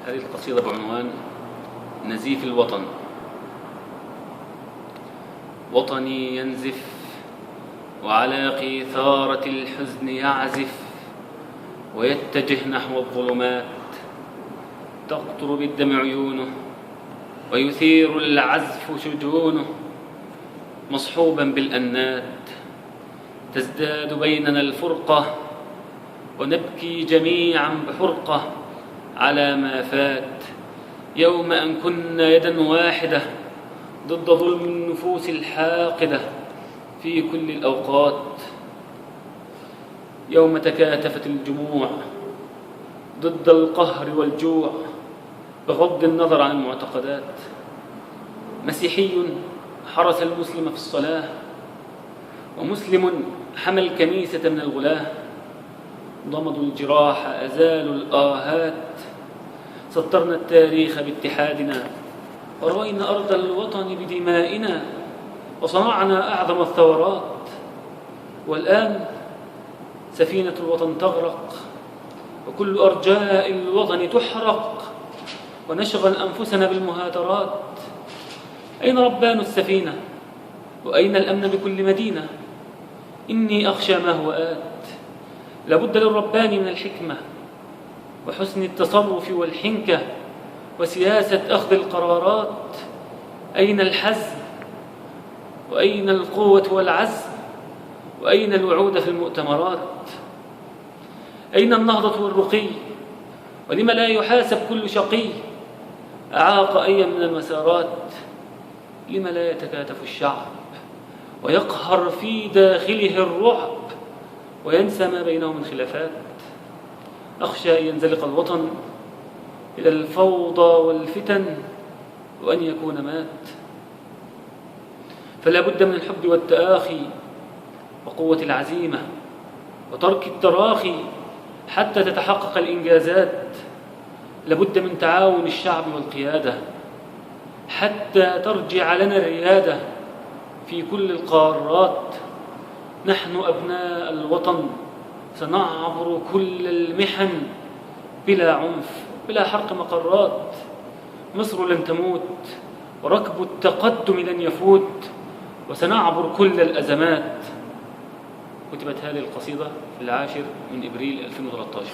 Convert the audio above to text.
هذه القصيدة بعنوان نزيف الوطن. وطني ينزف وعلى قيثارة الحزن يعزف، ويتجه نحو الظلمات، تقطر بالدم عيونه، ويثير العزف شجونه، مصحوبا بالأنات. تزداد بيننا الفرقة، ونبكي جميعا بحرقة على ما فات، يوم أن كنا يدا واحدة ضد ظلم النفوس الحاقدة في كل الأوقات. يوم تكاتفت الجموع ضد القهر والجوع بغض النظر عن المعتقدات. مسيحي حرس المسلم في الصلاة، ومسلم حمى الكنيسة من الغلاة. ضمدوا الجراح، أزالوا الآهات، سطرنا التاريخ باتحادنا، وروينا أرض الوطن بدمائنا، وصنعنا أعظم الثورات. والآن سفينة الوطن تغرق، وكل أرجاء الوطن تحرق، ونشغل أنفسنا بالمهاترات. أين ربان السفينة؟ وأين الأمن بكل مدينة؟ إني أخشى ما هو آت. لابد للربان من الحكمة وحسن التصرف والحنكة وسياسة أخذ القرارات. أين الحزم؟ وأين القوة والعزم؟ وأين الوعود في المؤتمرات؟ أين النهضة والرقي؟ ولم لا يحاسب كل شقي أعاق أي من المسارات؟ لم لا يتكاتف الشعب ويقهر في داخله الرعب وينسى ما بينه من خلافات؟ أخشى أن ينزلق الوطن إلى الفوضى والفتن، وأن يكون مات. فلا بد من الحب والتآخي وقوة العزيمة وترك التراخي حتى تتحقق الإنجازات. لابد من تعاون الشعب والقيادة حتى ترجع لنا الريادة في كل القارات. نحن أبناء الوطن سنعبر كل المحن بلا عنف، بلا حرق مقرات. مصر لن تموت، وركب التقدم لن يفوت، وسنعبر كل الأزمات. كتبت هذه القصيدة في 10 من إبريل 2013.